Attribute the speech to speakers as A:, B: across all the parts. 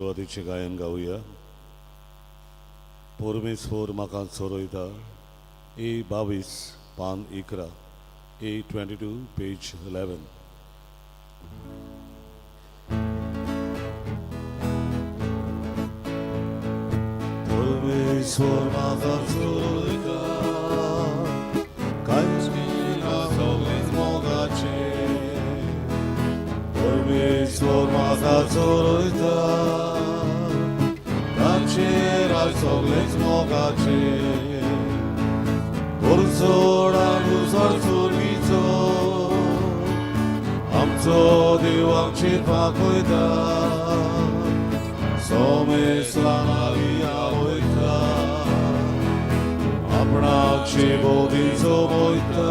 A: सुरवातीचें गायन गावया. परमेश्वर म्हाका चोरयता. ए 22 पान 11, A 22 page 11. परमेश्वर म्हाका चोरयता, कांयच सगळेंच मोगाचें. परमेश्वर म्हाका चोरयता, ताचेर आज सगळेंच मोगाचें. कोरचोडान उजवाड चोरवीचो, आमचो देव आमचेर पाकयता. सोमेस्तां लागीं आवयता, आपणाक भोवतीचो वयता.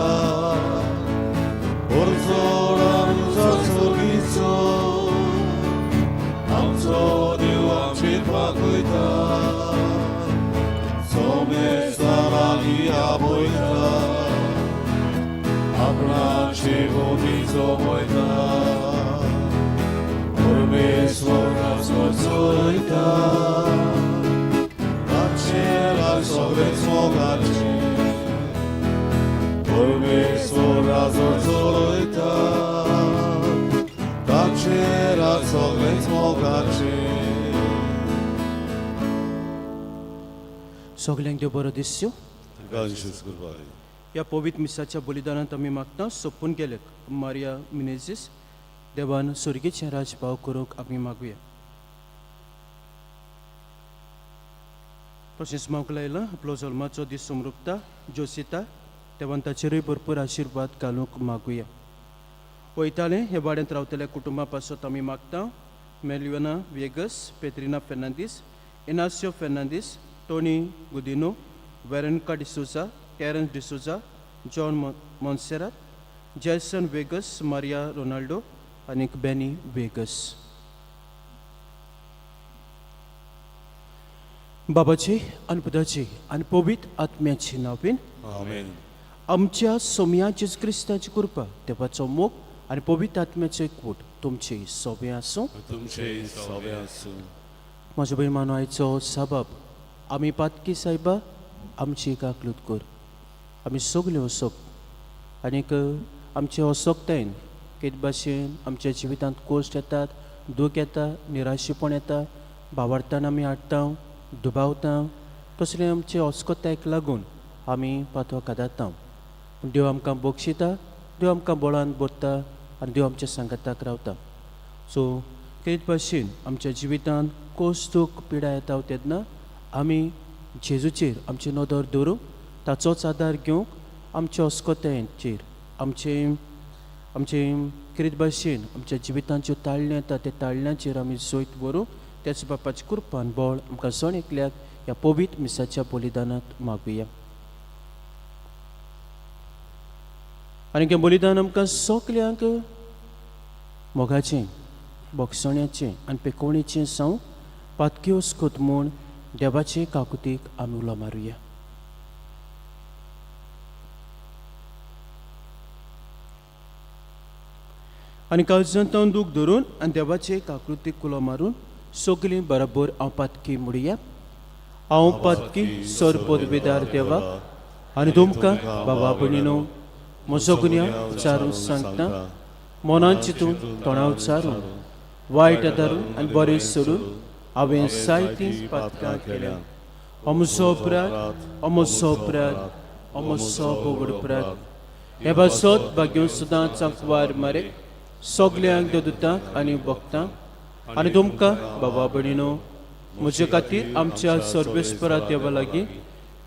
A: कोरचोडान उजवाड चोरवीचो, आमचो देव आमचेर पाकयता. सोमेस्तां लागीं आपयता, आपणाचे भोवतीचो वयता. परमेश्वर आमचो चोरयता, ताचेर आज सगळेंच मोगाचें. परमेश्वर आजो चोरयता, ताचेर आज सगळेंच मोगाचें.
B: सगल्यांक देव बरो दिसच्यो.
A: कृपाय.
B: ह्या पवित्र मिसाच्या बलिदानांत आमी मागता सोपून गेले मारिया मिनेझीस देवान सुर्गेचें राजभाव करूंक आमी मागुया. तशेंच मागूंक लायलां आपलो जल्माचो दीस समरुपता जोसिता देवान ताचेरूय भरपूर आशिर्वाद घालूंक मागुया. वयतालें हे वाड्यांत रावतल्या कुटुंबा पासत आमी मागता मेल्युना वेगस, पेत्रिना फेर्नांदीस, इनास्यो फेर्नांदीस, टोनी गुदिनो, वेरनका डिसोजा, टेरन्स डिसोजा, जॉन मोन्सेरात, जॅसन वेगस, मारिया रोनाल्डो आनीक बेनी वेगस. बाबाची आनी पुताची आनी पवित्र आत्म्याची नांवान.
A: आमेन.
B: आमच्या सोमया जेजू क्रिस्ताची कृपा, देवाचो मोग आनी पवित्र आत्म्याचो एकवट तुमचे सोबे आसूं.
A: तुमचे सोबे आसूं.
B: म्हज्या भयमानो, आयचो साबाब आमी पातकी सायबा आमची काकलूत कर. आमी सगल्यो असोक आनीक आमचे असोकतायेन कित भाशेन आमच्या जिवितांत कोश्ट येतात, दूख येता, निराशेपण येता, भावार्थान आमी हाडटा, दुबावता, तसले आमचे अस्कोतायेक लागून आमी पातो कादाता. पूण देव आमकां बक्षिता, देव आमकां बळान भरता आनी देव आमच्या सांगाताक रावता. सो तेच भाशेन आमच्या जिवितांत कोस, दूख, पिडा येता तेन्ना आमी जेजूचेर आमची नदर दवरूंक, ताचोच आदार घेवंक, आमच्या अस्कोतायेचेर आमचे आमचे कितें भाशेन आमच्या जिवितांत ज्यो ताळण्यो येता त्या ताळण्याचेर आमी जैत व्हरूंक त्याच बापाची कृपान बळ आमकां जण एकल्याक ह्या पवित्र मिसाच्या बलिदानांत मागुया. आनी हें बलिदान आमकां सगल्यांक मोगाचें, भोगसण्याचें आनी पेकोवणेचें जावं पातकी वस्कत म्हूण देवाचे काकुतीक आमी उलो मारुया. आनी काळजांत दूख धरून आनी देवाचे काकृतीक उलो मारून सगलीं बरोबर हांव पातकी म्हणुया. हांव पातकी सर पदवेदार देवा आनी तुमकां बाबा भयणीनो म्हजो गुन्यांव विचारून सांगता. मनान चिंतून, तोंडा उच्चारून, वायट आदारून आनी बरें सोडून हांवें जायतीं पातकां केल्या. अमसो अपराध, अमसो अपराध, अमसो व्हड अपराध. हे पासत भाग्यो सुद्दां चांकवार मारे सगल्यांक देवदूतांक आनी भक्तांक आनी तुमकां बाबा भयणीनो म्हजे खातीर आमच्या सर्वेस्परा देवा लागीं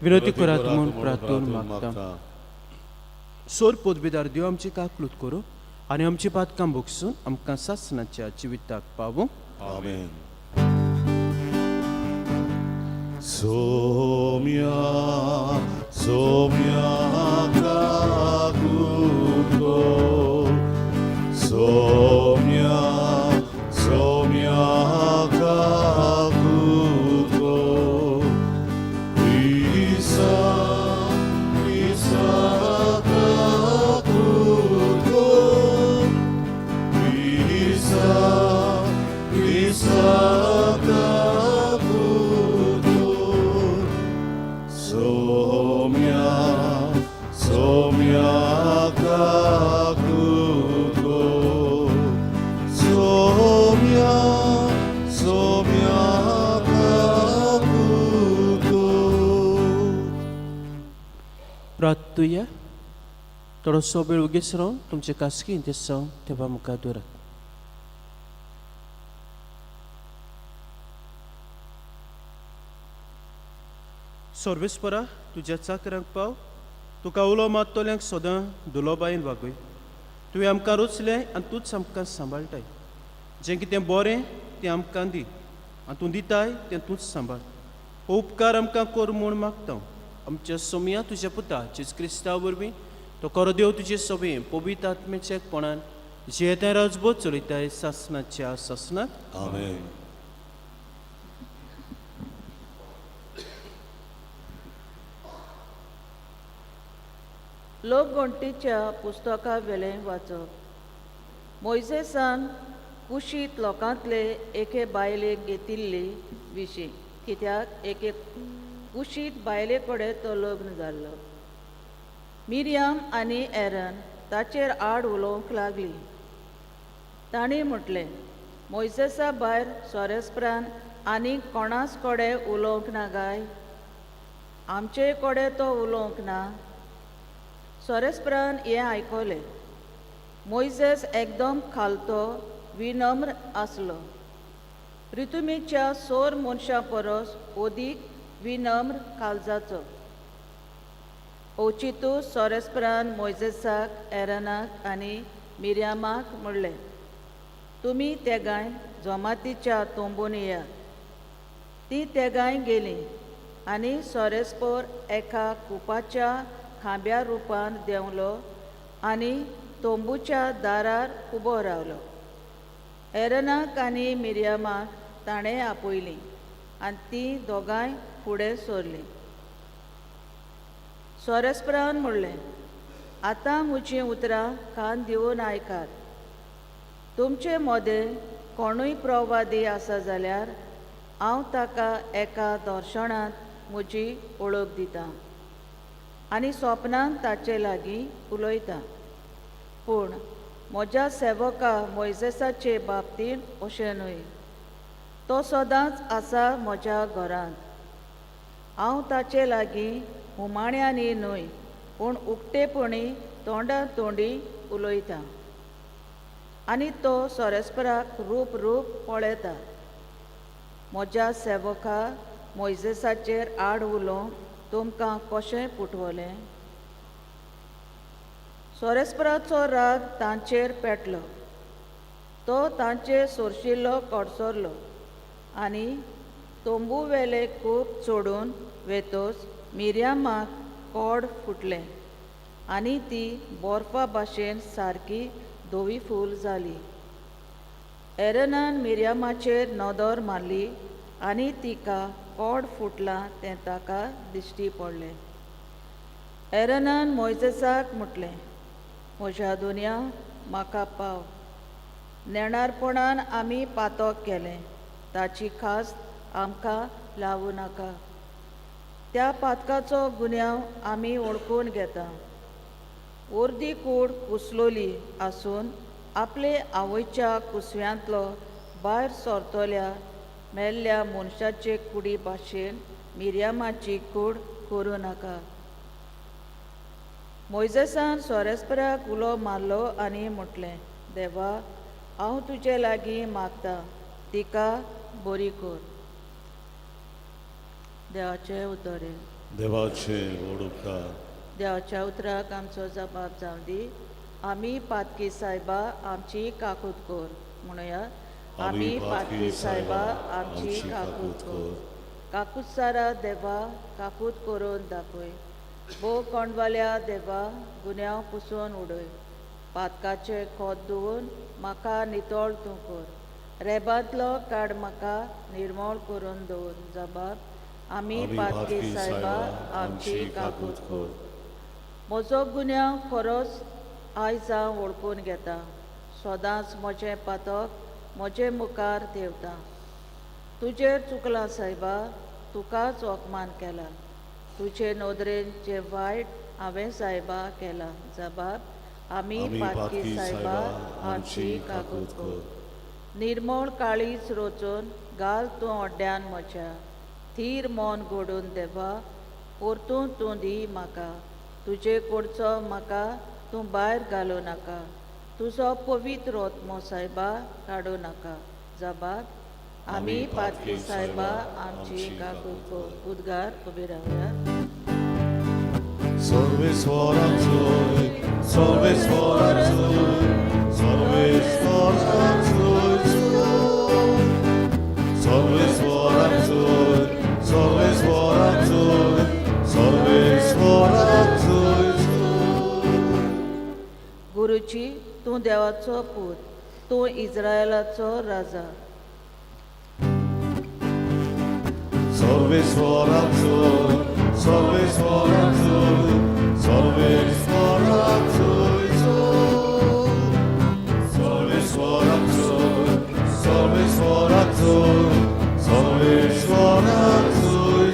B: विनंती करात म्हूण प्रार्थून मागता. सोर पदवेदार देव आमची काकलूत करूं आनी आमची पातकां भोगसून आमकां सासणाच्या जिविताक पावूं.
A: आमेन. सोम्या, सोम्या काकूत कर. सोम्या, सोम्या काकूत कर. क्रिस्ता, क्रिस्ता काकूत कर. क्रिस्ता, क्रिस्ता. काकूत कर. सोम्या सोम्या काकूत कर. सोम्या सोम्या काकूत कर.
B: प्रार्थुया. थोडोसो वेळ उगीच रावन तुमचे खासगी इंतेसांव देवा मुखार दवरात. सर्वेस्परा, तुज्या चाकरांक पाव, तुका उलो मारतल्यांक सदां दुलोबायेन वागय. तुवें आमकां रचलें आनी तूंच आमकां सांबाळटाय. जें कितें बरें तें आमकां दी आनी तूं दिताय तें तूंच सांबाळ. हो उपकार आमकां कर म्हूण मागता आमच्या सोमया तुज्या पुता जेजू क्रिस्ता वरवीं. तो खरो देव तुजे सभें पवित्र आत्म्याच्या एकपणान जियेते राजबोध चलयताय सासनाच्या सासनात.
A: आमेन.
C: लोकगणतीच्या पुस्तका वेलें वाचप. मोयजेसान कुशीत लोकांतले एके बायलेक घेतिल्ली विशीं, कित्याक एके कुशीत बायले कडेन तो लग्न जाल्लो. मिरयाम आनी एरन ताचेर आड उलोवंक लागली. तांणी म्हटलें, मोयजेसा भायर सोरेस्परान आनी कोणाच कडेन उलोवंक ना काय? आमचे कडेन तो उलोवंक ना? सोरेस्परान हें आयकलें. मोयजेस एकदम खालतो विनम्र आसलो, रितुमीच्या सोर मनशां परस अदीक विनम्र काळजाचो. अवचितू सोरेस्परान मोयजेसाक, एरनाक आनी मिरयामाक म्हणलें, तुमी तेगांय जमातीच्या तोंबून येयात. तीं तेगांय गेलीं आनी सोरेस्पोर एका कुपाच्या खांब्या रुपान देंवलो आनी तोंबूच्या दारार उबो रावलो. एरनाक आनी मिरयामाक ताणें आपयलीं आनी तीं दोगांय फुडें सरलीं. सोरेस्परान म्हणलें, आतां म्हजीं उतरां कान दिवन आयकात. तुमचे मदें कोणूय प्रवादी आसा जाल्यार हांव ताका एका दर्शनांत म्हजी वळख दितां आनी सोपनान ताचे लागीं उलयतां. पूण म्हज्या सेवका मोयजेसाचे बाबतींत अशें न्हय. तो सदांच आसा म्हज्या घरांत. हांव ताचे लागीं हुमाण्यांनी न्हय, पूण उक्तेपणी तोंडा तोंडी उलयतां आनी तो सोरेस्पराक रूप रूप पळयता. म्हज्या सेवका मोयजेसाचेर आड उलोवंक तुमकां कशें पुटवलें? सोरेस्पराचो राग तांचेर पेटलो. तो तांचेर सोरशिल्लो कडसरलो आनी तोंबू वेले कूप चोडून वेतोच मिरयामाक कोड फुटलें आनी ती बर्फा भाशेन सारकी धवी फूल जाली. एरनान मिरयामाचेर नदर मारली आनी तिका कोड फुटलां तें ताका दिश्टी पडलें. एरनान मोयजेसाक म्हटलें, म्हज्या दुनिया, म्हाका पाव. नेणारपणान आमी पातक केलें, ताची खास आमकां लावूं नाका. त्या पातकाचो गुन्यांव आमी वळखून घेता. अर्दी कूड कुसलोली आसून आपले आवयच्या कुसव्यांतलो भायर सरतल्या मेल्ल्या मनशाचे कुडी भाशेन मिरयामाची कूड करूं नाका. मोयजेसान सोरेस्पराक उलो मारलो आनी म्हटलें, देवा, हांव तुजे लागीं मागता, तिका बरी कर. देवाचें उतर.
A: देवाचे व्हड उपकार.
C: देवाच्या उतराक आमचो जबाब जावं दी. आमी पातकी सायबा, आमची काकूत कर. म्हणुया, आमी पातकी सायबा, आमची काकूत कर. काकूत सारा देवा, काकूत करून दाखय. भोव कोंडवाल्या देवा, गुन्यांव पुसून उडय. पातकाचें खोत धुवून म्हाका नितळ तूं कर. रेबांतलो काड म्हाका, निर्मळ करून दवर. जबाब, आमी पातकी सायबा, आमची काकूत कर. म्हजो गुन्यांव खरोच आयज हांव वळखून घेता. सदांच म्हजें पातक म्हजे मुखार देंवता. तुजेर चुकलां सायबा, तुकाच अपमान केला. तुजे नदरेन जें वायट हांवें सायबा केलां. जबाब, आमी पातकी सायबा, आमची काकूत कर. निर्मळ काळीज रचून घाल तूं अड्ड्यान म्हज्या. थीर मन घडून देवा परतून तूं दी म्हाका. तुजे कडचो म्हाका तूं भायर घालूं नाका. तुजो पवित्र आत्मो सायबा काडूं नाका. जबाब, आमी पातकी सायबा, आमची काकूत कर. उद्गार उबी रावया.
A: सर्वेस्वराचोय, सर्वेस्वराचोय, सर्वेस्वराचोय, सर्वेस्वराचोय, सर्वेस्वराचोय, सर्वेस्वराचोय.
C: गुरुजी, तूं देवाचो पूत, तूं इस्रायलाचो राजा.
A: सर्वेस्वराचोय, सर्वेस्वराचोय, सर्वेस्वराचोय, सर्वेस्वराचोय, सर्वेस्वराचोय, सर्वेस्वराचोय.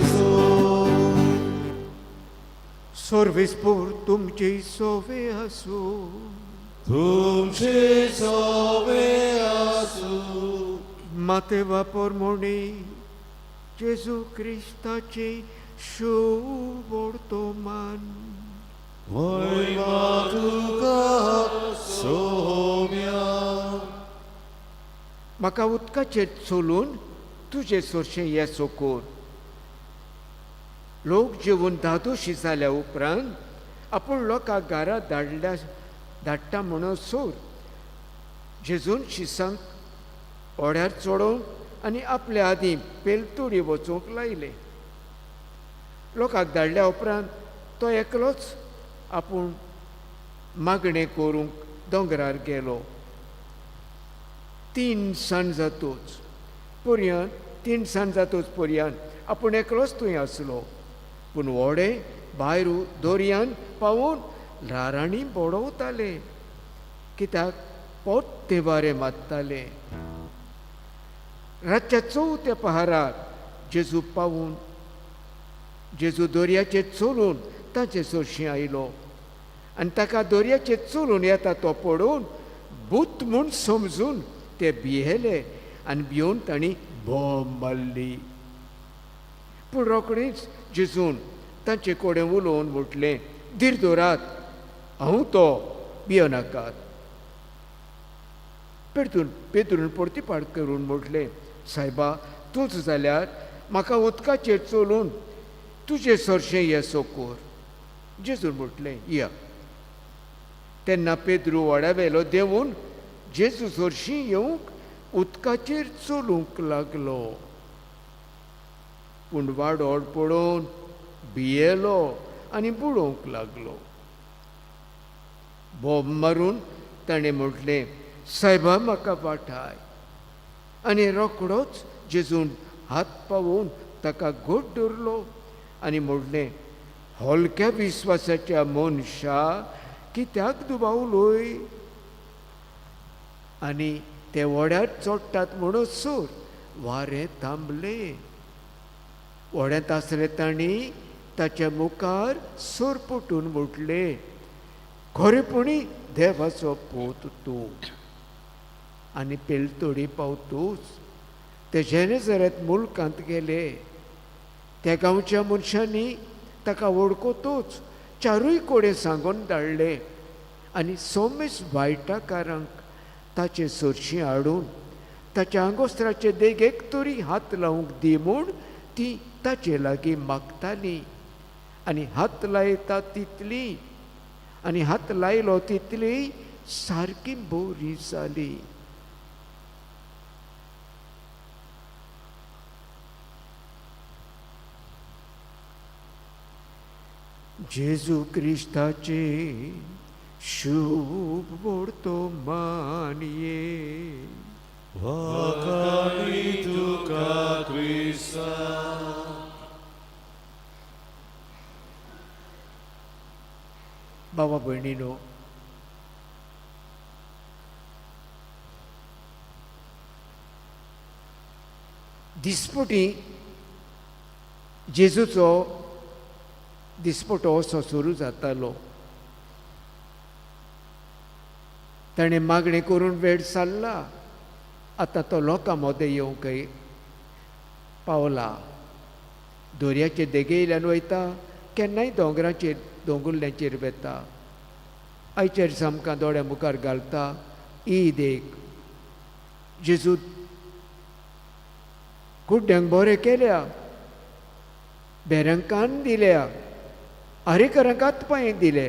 D: सर्वेस्पोर तुमचे सोवे आसूं.
A: तुमचे सोवे आसूं.
D: मातेवा पोरमोणी जेजू क्रिस्ताचे शुभ वर्तमान.
A: महिमा तुका सोम्या.
D: म्हाका उदकाचेर चलून तुजे सरशें येसो कर. लोक जेवन धादोशी जाल्या उपरांत आपूण लोकांक घरा धाडल्या धाडटा म्हणून सोर जेजून शिसांक ओड्यार चडोवंक आनी आपल्या आदीं पेलतुडी वचूंक लायले. लोकांक धाडल्या उपरांत तो एकलोच आपूण मागणें करूंक दोंगरार गेलो. 3 सांज जातोच पर्यंत आपूण एकलोच थंय आसलो. पूण व्हडें भायर दर्यान पावून ल्हारांनी बडोवताले, कित्याक पोत्ते वारें मारताले. रातच्या चवथ्या पहारार जेजू पावून जेजू दर्याचेर चलून ताचे सरशीं आयलो आनी ताका दर्याचेर चलून येता तो पळोवन भूत म्हूण समजून ते भियेले आनी भियोवन तांणी बोंब मारली. पूण रोखडेंच जेजून तांचे कडेन उलोवन म्हटलें, धीर दवरात, हांव तो, भियो नाकात. पेटून पेद्रून परतीपाट करून म्हटलें, सायबा, तूंच जाल्यार म्हाका उदकाचेर चलून तुजे सरशें येसो कर. जेजून म्हटलें, या. तेन्ना पेद्रू व्हड्या वेलो देंवून जेजू सरशीं येवंक उदकाचेर चलूंक लागलो. पूण वाडोळ पळोवन भियेलो आनी बुडोवंक लागलो. बोब मारून ताणें म्हटलें, सायबा, म्हाका वाटाय. आनी रोखडोच जेजून हात पावोवन ताका घट धरलो आनी म्हटलें, हलक्या विस्वासाच्या मनशा, कित्याक दुबावलोय? आनी ते व्हड्यार चडटात म्हणून सोर वारें थांबलें. व्हड्यांत आसले तांणी ताच्या मुखार सरपटून म्हटलें, खरेपणी देवाचो पूत तूं. आनी पेलतोडी पावतूच ते जेनेझरेत मुल्कांत गेले. त्या गांवच्या मनशांनी ताका वळखतूच चारूय कडेन सांगून धाडले आनी सोमेस वायटाकारांक ताचे सरशीं हाडून ताच्या आंगोस्त्राचे देगेक तरी हात लावंक दी म्हूण ती ताचे लागीं मागताली. आनी हात लायता तितली आनी हात लायलो तितली सारकी बरी जाली. जेजू क्रिस्ताचे शुभ वर्तमान ये.
A: वाखाणी तुका क्रिस्ता.
D: बाबा भयणीनो, दिसपटी जेजूचो दिसपटो असो सुरू जातालो. ताणें मागणें करून वेळ सारला, आतां तो लोकां मदें येवंक पावला. दर्याचे देगेयल्यान वयता, केन्नाय दोंगराचेर दोंगुल्ल्यांचेर वेता. आयचेर सामकां दोळ्या मुखार घालता ही देख. जेजू कुड्ड्यांक बरें केल्या, भेऱ्यांक कान दिल्या, आरेकरांक हात पांय दिले,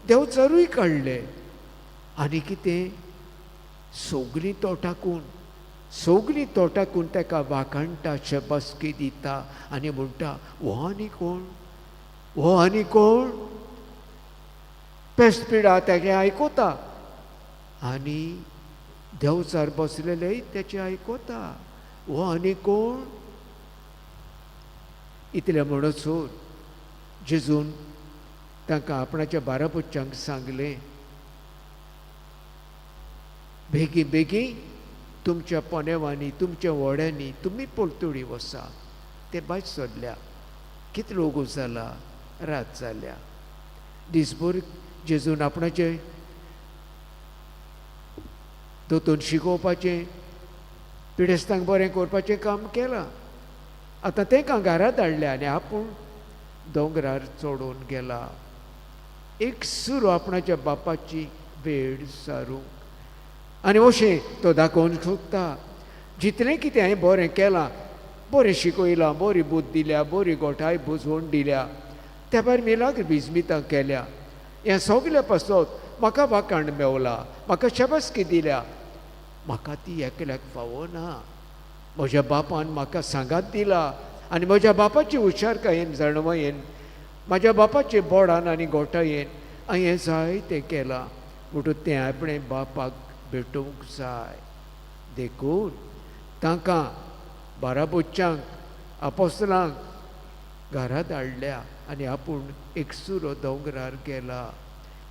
D: देंवचारूय काडले, आनी कितें सगलीं तो टाकून सगलीं तो टाकून ताका वाखाणटा, शबासकी दिता आनी म्हणटा, हो आनी कोण, हो आनी कोण. पेस्ट पिडा तेगे आयकोता आनी देंवचार बसलेलेय तेचे आयकोता, हो आनी कोण. इतलें म्हणसर जेजून तांकां आपणाच्या बाराबोच्यांक सांगलें, बेगीन बेगीन तुमच्या पोनेवांनी तुमच्या व्हड्यांनी तुमी पलतडी वसा. ते भायर सरल्या, कितलो वोगोत जाला, रात जाल्या. दिसभर जेजून आपणाचें दोतोन शिकोवपाचें, पिडेस्तांक बरें करपाचें काम केलां. आतां तांकां घरा धाडल्या आनी आपूण दोंगरार चडून गेला, एक सुरू आपणाच्या बापाची वेळ सारूंक. आनी अशें तो दाखोवंक सोदता, जितलें कितें हांवें बरें केलां, बरें शिकयलां, बरी बुद्द दिल्या, बरी गोठाय बुजवण दिल्या, त्या भायर मिलाग्र बिजमितां केल्या, हें सगळें पासत म्हाका वाखाण मेवला, म्हाका शबासकी दिल्या, म्हाका ती एकल्याक फावना. म्हज्या बापान म्हाका सांगात दिला आनी म्हज्या बापाची हुशारकायेन जाणवायेन, म्हज्या बापाचे बोडान आनी गोठायेन हांवें जायतें केलां, म्हणटूच तें आपणें बापाक भेटोवंक जाय. देखून तांकां बाराबोच्यांक आपोसलांक घरा धाडल्या आनी आपूण एकसुरो दोंगरार गेला.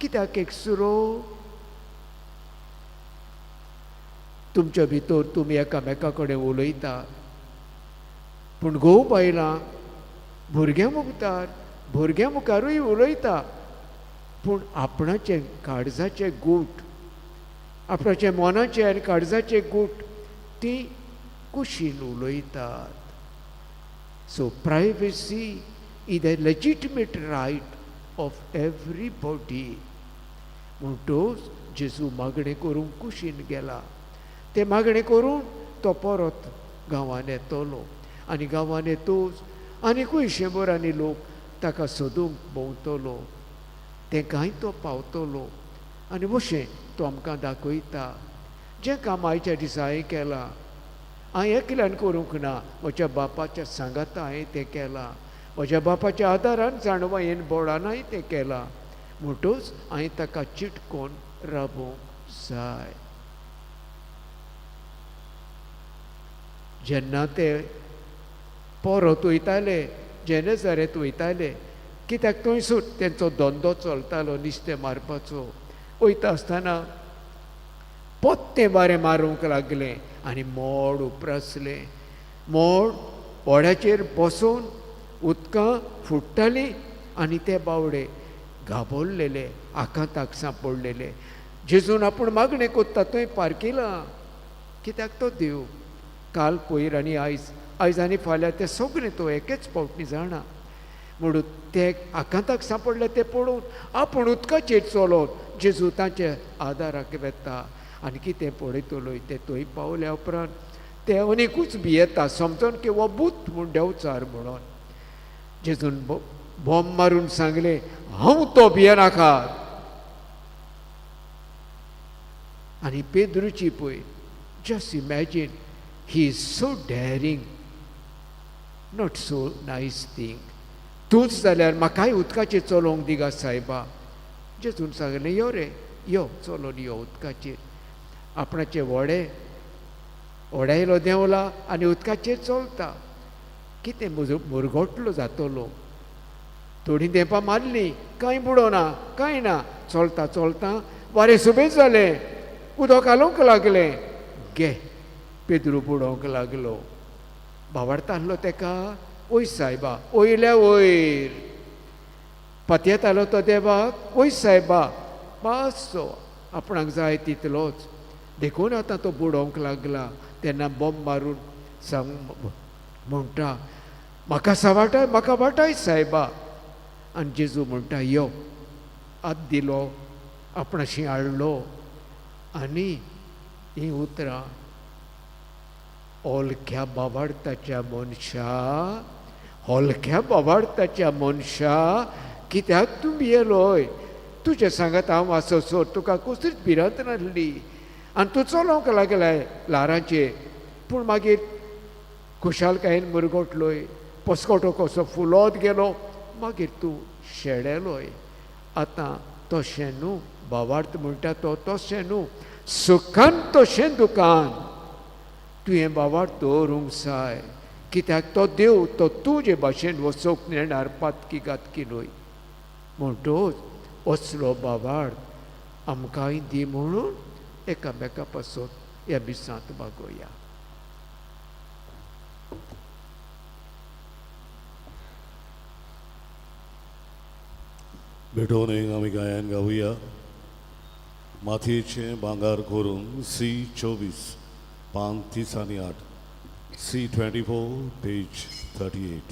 D: कित्याक एकसुरो? तुमच्या भितर तुमी एकामेका कडेन उलयता, पूण घोव बायलां भुरग्यां मुखार भुरग्यां मुखारूय उलयता, पूण आपणाचें काळजाचें गूट, आपणाचें मनाचें आनी काळजाचें गूट ती कुशीन उलयतात. So privacy is a legitimate right of everybody. म्हणटूच जेजू मागणें करूंक कुशीन गेला. तें मागणें करून तो परत गांवान येतलो आनी गांवान येतूच आनिकूय शंबरांनी लोक ताका सोदूंक भोंवतलो, तेंकांय तो पावतलो. आनी अशें तो आमकां दाखयता, जें काम आयच्या दिसा हांवें केलां, हांवें एकल्यान करूंक ना, म्हज्या बापाच्या सांगाता हांवें तें केलां, म्हज्या बापाच्या आदारान जाणवायेन बोडान हांवें तें केलां, म्हणटूच हांवें ताका चिटकोन राबोवंक जाय. जेन्ना ते परत वयताले, जेनेजारेत वयताले, कित्याक थंयसूर तेंचो धंदो चलतालो नुस्तें मारपाचो, वयता आसतना पोत्तें वारें मारूंक लागलें आनी मोड उप्रासलें. मोड व्हड्याचेर बसून उदकां फुट्टालीं आनी ते बावडे घाबरलेले, आकांताक सांपडलेले. जेजून आपूण मागणें कोत्ता थंय पारकिलां, कित्याक तो देव काल पयर आनी आयज, आयज आनी फाल्यां तें सगळें तो एकेच फावटी जाणा. म्हणून ते आकांताक सांपडले ते पळोवन आपूण उदकाचेर चलोन जेजू तांच्या आदाराक वेता आनी कितें पळयतलोय ते थंय पावल्या उपरांत ते अनेकूच भियेता, समजोन की हो भूत म्हूण देंवचार म्हणून. जेजून बोम मारून सांगलें, हांव तो, भियेनाका. आनी पेद्रूची पळय, just imagine, he is so daring, not so nice thing. तूंच जाल्यार म्हाकाय उदकाचेर चलोवंक दिगा सायबा. जेजून सांगलें, यो रे यो, चलोन यो उदकाचेर. आपणाचें व्हडें व्हड्यायलो देंवला आनी उदकाचेर चलता. कितें मुरगोटलो जातलो. थोडीं तेंपां मारलीं, कांय बुडोना कांय ना. चलता चलता वारें सुबेज जालें, उदक हालोवंक लागलें, गे पेद्रू बुडोवंक लागलो. भावार्थ आहलो तेका वय सायबा वयल्या वयर पातयेतालो तो देवाक वय सायबा मातसो आपणाक जाय तितलोच. देखून आतां तो बुडोवंक लागला तेन्ना बॉम्ब मारून सांग म्हणटा म्हाका सवाटाय म्हाका वाटाय सायबा. आनी जेजू म्हणटा यो, हात दिलो आपणाशी हाडलो. आनी हीं उतरां हलक्या बावार्थाच्या मनशा, हलक्या बावार्थाच्या मनशा कित्याक तूं भियेलोय? तुजे सांगात हांव आसोसर तुका कसलीच भिरांत नासली आनी तूं चलोवंक लागलाय ल्हारांचेर. पूण मागीर खुशालकायेन मुरगोटलोय, पसकोटो कसो फुलोत गेलो, मागीर तूं शेळेलोय. आतां तशें न्हू, भावार्थ म्हणटा तो तशें न्हू, सुखान तशें दुकान तुवें भावार्थ दवरूंक जाय. कित्याक तो देव तो तुजे भाशेन वचोंक नेणार पातकी घातकी न्हय. म्हणटूच असलो भावार्थ आमकांय दी म्हणून एकामेका पासून ह्या मिसांत मागोया.
A: भेटोवन एक आमी गायन गावया. मातयेचें भांगर करून सी 24 पान 30 आनी 8, सी 24 पेज 38.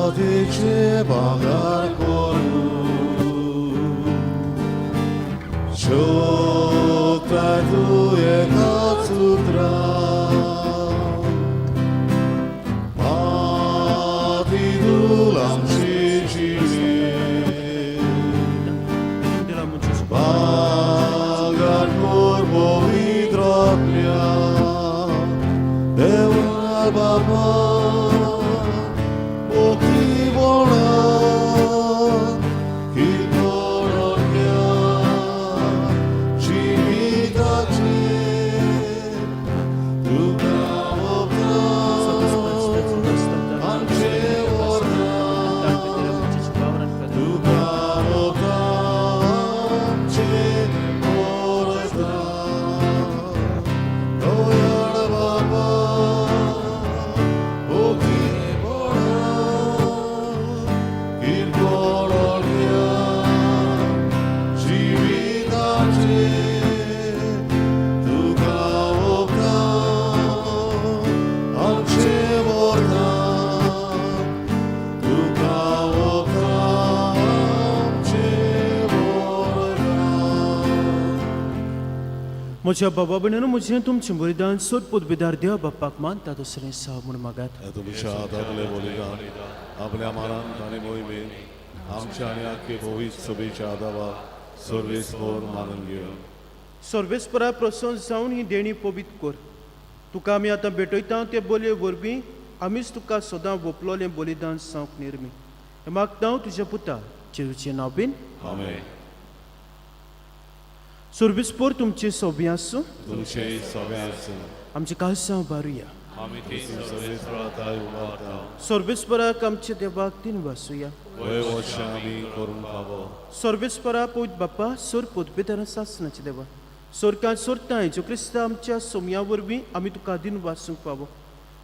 A: मातयेचें भांगर करून शोकता तूं एकाच उतरान
B: म्हज्या बाबा भयणीनो, म्हजें तुमचें बलिदान सोदपूत बिदार देव बाप्पाक मानता तसलें साव म्हूण मागात.
A: तुमच्या हातांतलें बलिदान आपल्या मानान आनी मोहिमेन आमच्या आनी आख्खे भोवीस सभेच्या आदाबाक सर्वेस्पर मानून घेवन
B: सर्वेस्परा प्रसन्न जावन ही देणी पवित्र कर. तुका आमी आतां भेटयता ते बोलये वरवीं आमीच तुका सदां वोपलोलें बलिदान जावंक निर्मी. हें मागता तुज्या पुता जेजूचें नांव बीन.
A: आमेन.
B: सर्वेस्पर तुमचें सोबें आसूं,
A: तुमचें सोबें आसूं.
B: आमचें काळसां बारुया.
A: सर्वेस्परा उबारता
B: सर्वेस्पराक आमच्या देवाक तीन वासुया.
A: वय वर्षां आमी करूंक फावो.
B: सर्वेस्परा पवित्र बाप्पा सोर पोतबेदारा सासनाचे देवा सोरकान सोरताय जो क्रिस्ता आमच्या सोमया वरवीं आमी तुका दिन वासूंक फावो.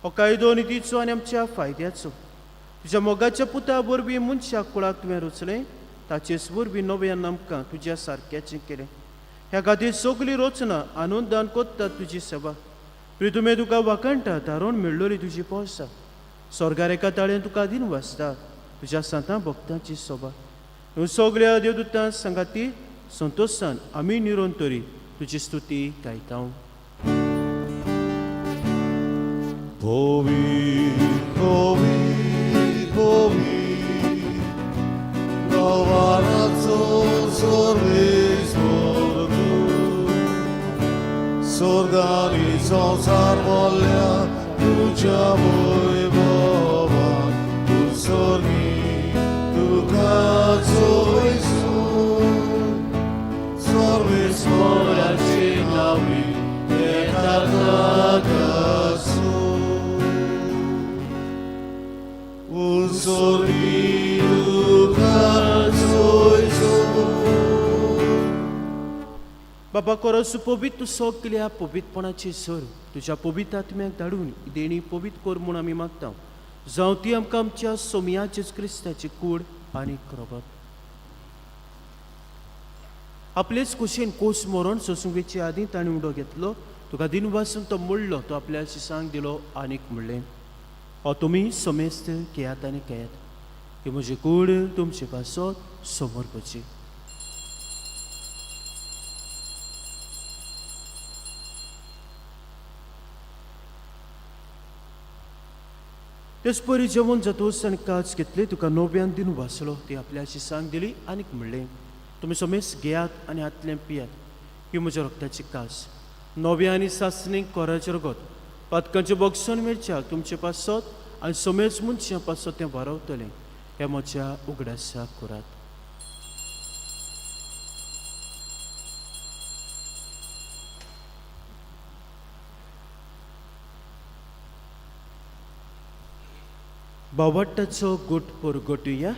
B: हो कायदो नितीचो आनी आमच्या फायद्याचो तुज्या मोगाच्या पुता वरवीं मनशा कुळाक तुवें रचलें ताचेच वरवीं नव्यान आमकां तुज्या सारक्याचें केलें. ह्या खातीर सगली रचना आनंदान कोत्ता तुजी सेवा. प्रितुमे तुका वाखाणटा तारोण मेळ्ळोली तुजी पोसा. स्वर्गार एका ताळेन तुका दिन वाचता तुज्या सांतां भक्तांची सोबा. सगळ्या देवदूतां सांगाती संतोशान आमी निरोन तरी तुजी स्तुती गायता.
A: पवी पवी पवी गवाराचो सर्वेस्पर तूं स्वर्गानी संवसार बोल्ल्या तुज्या वैभवान तूं स्वर्गी तुका जोयसून सर्वेस्पराचे नांवी येता ताकासून स्वर्गी तुका जोयसून.
B: बाबा कोरोस पवित्र सगल्या पवित्रपणाची सर तुज्या पवित्र आत्म्याक धाडून देणी पवित्र कर म्हूण आमी मागता. जावं ती आमकां आमच्या सोमया जेजू क्रिस्ताची कूड आनी रगत. आपलेच कुशीन कोस मरण सोसूंक वेचे आदीं ताणें उडो घेतलो, तुका दिनवासून तो मोडलो, तो आपल्या शिसांक दिलो आनीक म्हणलें, हो तुमी समेस्त घेयात आनी खेयात, ही म्हजी कूड तुमचे पासत समर्पची. तेच परी जेवण जातूच आनी काज घेतली, तुका नव्यान दिवन वाचलो, ती आपल्या शिसांक दिली आनीक म्हणलें, तुमी समेस्त घेयात आनी हातलें पियात, ही म्हज्या रक्ताची कास, नव्या आनी सासणीक कोराचें रगत, पातकांचें बक्षण मेळच्याक तुमचे पासत आनी समेस्त मनशां पासत तें वारवतलें, हें म्हज्या उगडासाक करात. बावट्टाचो गुट परगटुया.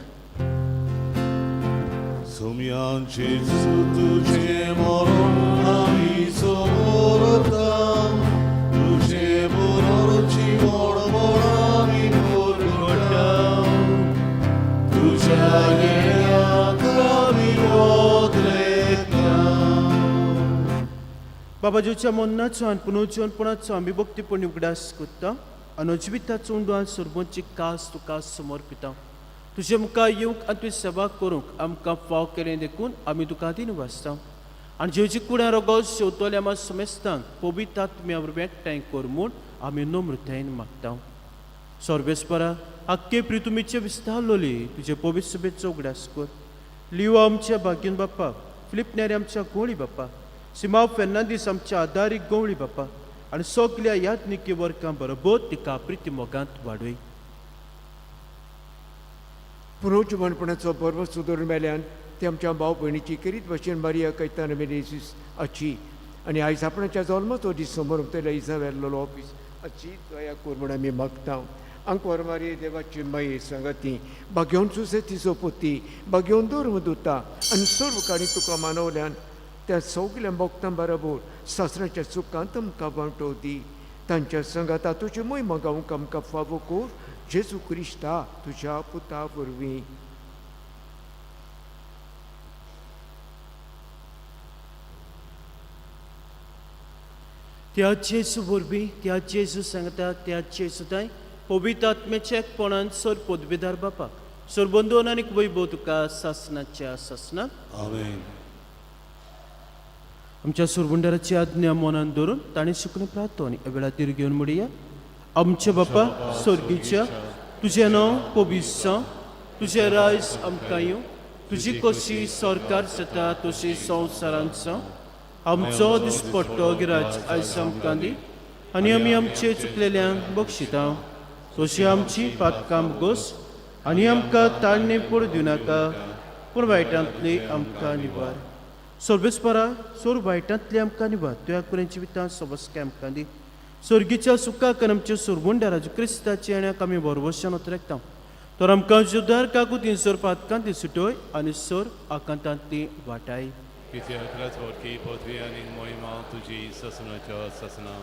A: सोमयान जेजू तुजें मरण आमी समोरता, तुजें मरण जिवण म्हण आमी परगटा, तुज्या येण्याक आमी वोतलेता.
B: बाबा जेच्या मरणाचो आनी पुनर्जीवनपणाचो आमी भक्तीपणी उगडास करता आनी जिविताचो उंडो सरबंची कास तुका समर्पिता. तुजे मुखार येवंक आनी तुजी सेवा करूंक आमकां फाव केलें देखून आमी तुका दिन वाचता आनी जेवची कुडां रोगोस शेवतोल्या आमा समेस्तांक पवित्र आत्म्या वरवीं एकठांय कर म्हूण आमी नम्रतायेन मागता. सर्वेस्परा आख्खे प्रितुमीचे विस्तारलोली तुजे पवित्र सभेचो उगडास कर. लियो आमच्या भाग्यन बाप्पा, फिलीप नेरी आमच्या गोंवळी बाप्पा, सिमाव फेर्नांदीस आमच्या आदारीक गोंवळी बाप्पा आनी सगल्या याज्ञिकी वर्गां बरोबर तिका प्रिती मोगांत वाडय.
D: पुनर्जीवनपणाचो बरवस दवरून मेल्यान ते आमच्या भाव भयणीची करीत भशेन मारिया कैतान मेनेजीस आची आनी आयज आपणाच्या जल्माचो दीस समोर इजावेल्लो ऑफीस आची दया कर म्हूण आमी मागता. आंकवार मारिये देवाची माये सांगाती भाग्योन सुसे तिचो पोती भाग्योन धर्म दुता आनी सर्व काणी तुका मानवल्यान त्या सगल्या भक्तां बरोबर सासणाच्या सुखांत आमकां वांटो दी. तांच्या संगाता तुजी मोहिमा गावंक आमकां फावो कर जेजू क्रिस्ता तुज्या पुता वरवीं.
B: त्या जेजू वरवीं, त्या जेजू सांगता, त्या जेजू ताय पवित्र आत्म्याच्या एकपणान सर पदवीदार बापाक सरबंदोन आनी वैभव तुका सासणाच्या सासणाक.
A: आमेन.
B: आमच्या सुरबुंडाराची आज्ञा मनान धरून ताणें शिकून प्रार्थना आनी वेळा तीर घेवन म्हणया. आमचे बापा स्वर्गीच्या, तुजें नांव पवित्र जावं, तुजें रायज आमकां येवं, तुजी कशी सरकार जाता तशी संवसारांत जावं. आमचो दिसपट्टो गिराज आयज आमकां दी आनी आमी आमचे चुकलेल्यांक बक्षिता तशी आमची पातकां गोस आनी आमकां ताळणे पड दिवनाका, पूण वायटांतली आमकां निवार. सर्वेस्परा सोर वायटांतली आमकां निवार, तुज्या कुरें जिवितां सबसके आमकां दी. स्वर्गीच्या सुखाक आनी आमच्या सुरबुंडाराज क्रिस्ताच्या येण्याक आमी भरवशान उतरेकता. तर आमकां जुदार काकुतीन सोर पातकांती सुटोय आनी सोर आकांतांतली वाटाय.
E: कित्याक राजवटकी पदवी आनी मोहिमा तुजी ससनाच्या ससना.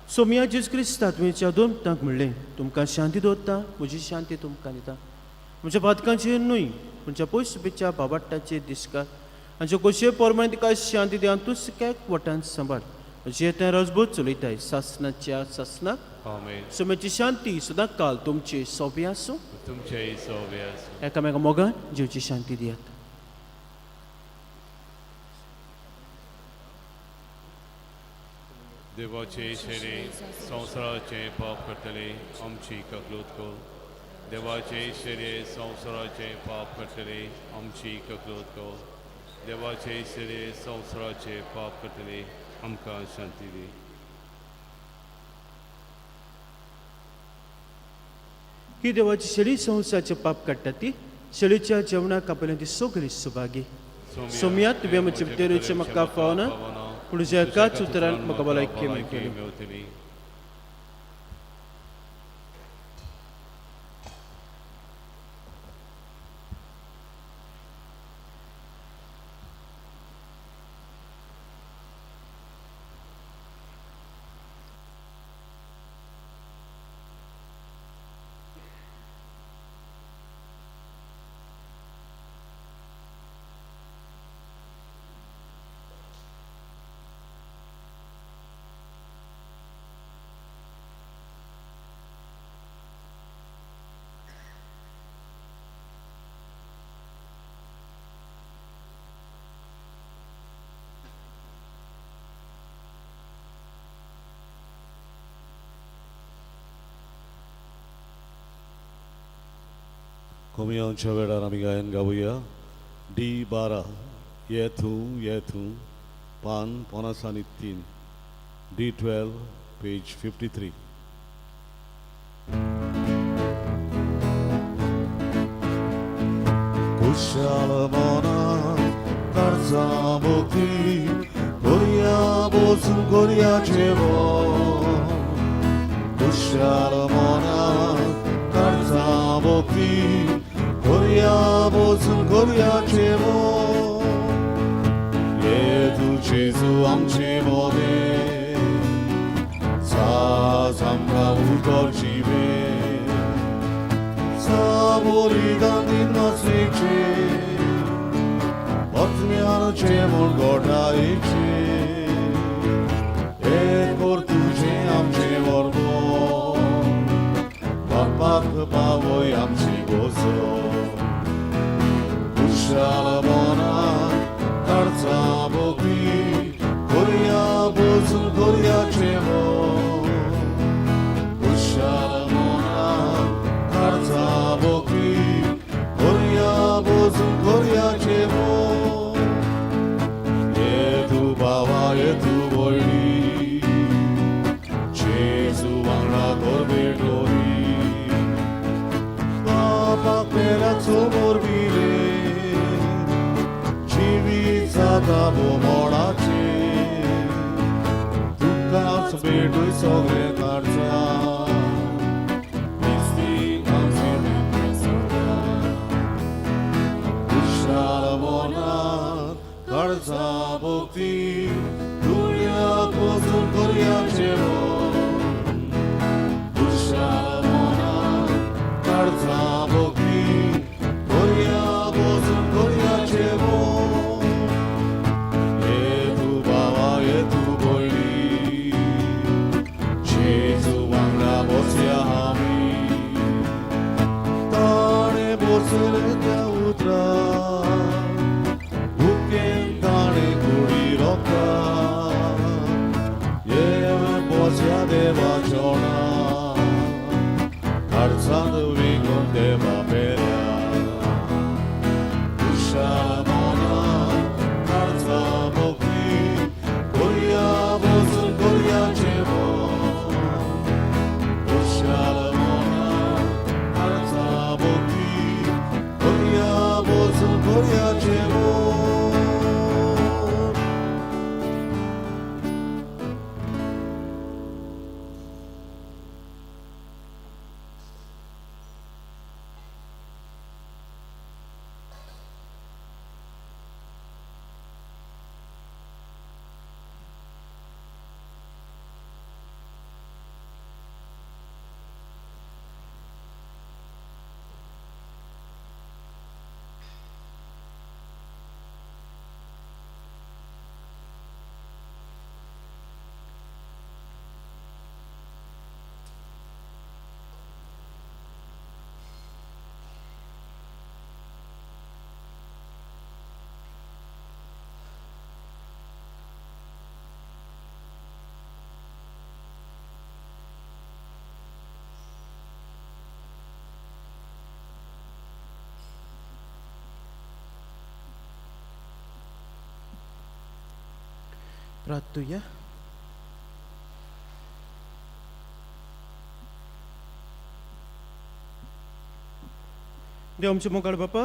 B: सोमया जेजू क्रिस्ता तुवेच्या दोन पुतांक म्हणलें, तुमकां शांती दवरता, म्हजी शांती तुमकां दिता. म्हज्या पातकांचेर न्हय तुमच्या पयस बाबाट्टाचेर दिसकार आनी कशे प्रमाणे तिका शांती दी आनी तूं सुक्याक वटान सांबाळ. जे तें रजबूत चलयताय सासनाच्या सासनाक.
E: आमेन.
B: सोम्याची शांती सदां काल तुमची सोबी आसूं,
E: तुमचेय सोबे आसूं.
B: एकामेका मोगान जिवची शांती दियात.
E: देवाचे शरीर संवसाराचें पाप करतले आमची ककलूत कर. देवाचे शरीर संवसाराचें पाप करतले आमची ककलूत कर. देवाचे शरीर संवसाराचें पाप करतले आमकां शांती दी.
B: ही देवाची शेळी संवसाराचें पाप काडटा ती शेळीच्या जेवणाक आपल्यान ती सगळी सुभागी. सोमया तुवें म्हजे भितरूचे म्हाका फावना, पूण तुज्या एकाच उतरान म्हाका भलायकी मेळटली.
E: मेवतली.
A: कोमियांच्या वेळार आमी गायन गावया डी 12 ये तूं ये तूं पान 53 डी 12 पेज 53. कुशाल मना काळजा भोवती कोरया बसून कोरयाचे कुशाल मना काळजा भोवती कोरया बसून कोरयाचे ये तू जेजू आमचे मोदे साज आमकां उतर जिवे बलिदान दिनाचेचे आत्म्याचे म्हूण गोठायचे एक कर तुजें आमचें वरबो बापाक पावय आमची गोजो कुशाल मना काळजा भोगी कोरया बसून कोरयाचें मन कुशाल मना काळजा भोगी कोरया बसून कोरयाचें मन ये तूं बाबा ये तूं भयणी जेजू वांगडा कर भेटोरी बापाक पेराक समोर बिले जिवीत जाता भोमोणाचे तुकाच भेटूय सगळें काडचा दिसती आमची कुशाल मनात काळजा भोवती दुनिया पसून कोरयाचें मन कुशाल मनात काळजा भोवती कोरया बसून कोरयाचें मन ये तूं बाबा ये तूं भयणी जेजू वांगडा बसया आमी ताणें बसले त्या उतरां भुकेन ताणें कुडी रोखता ये बसया देवा जेवणा काळजांत विंगून देवा पेऱ्या कुशाल मनात काळजा भोगती कोरया बसून कोरयाचें मन कुशाल मनात काळजा भोगती कोरया बसून कोरयाचें मन.
B: प्रार्थुया. देव आमचे मोगाळ बापा,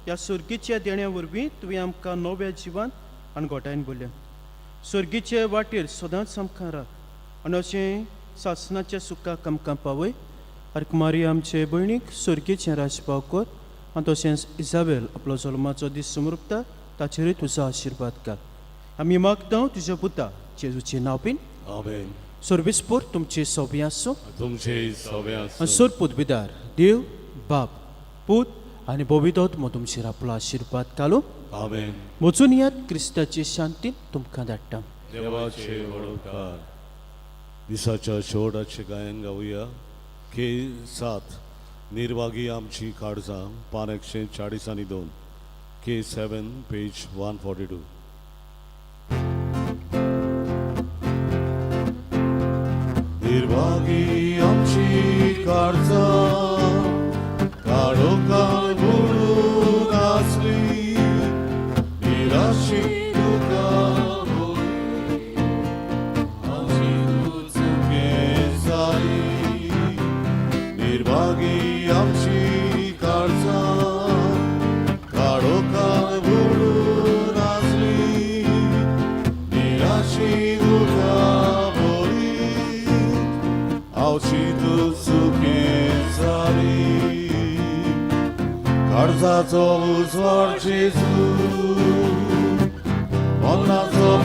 B: ह्या सर्गीच्या देण्या वरवीं तुवें आमकां नव्या जिवान आनी गोठायन बोल्ल्या. सर्गीचे वाटेर सदांच आमकां राख आनी अशें सासणाच्या सुखाक आमकां पावय. आनी मारी आमचे भयणीक सर्गीचें राजपाव कर आनी तशेंच इजाबेल आपलो जल्माचो दीस समर्पता ताचेरूय तुजो आशिर्वाद घाल. आमी मागता तुज्या पुता जेजूचें नांव बीन.
A: आमेन.
B: सर्वीसपूर तुमची सोबी आसूं.
A: तुमचे सोबे
B: आनी
A: आसूं.
B: सोर पुतबिदार देव बाप पूत आनी बोबिदोत मो तुमचेर आपलो आशिर्वाद घालूं.
A: आमेन.
B: वचून यात, क्रिस्ताची शांती तुमकां धाडटा.
A: देवाचे व्हड उपकार. दिसाच्या शेवटाचें गायन गावया के 7 निर्वागी आमची काळजां पान 142 के 7 पेज 142. निर्भागी आमची काळजां काळोखान अशीत सुखी जाली काळजाचो उजवाड जेजू मनाचो.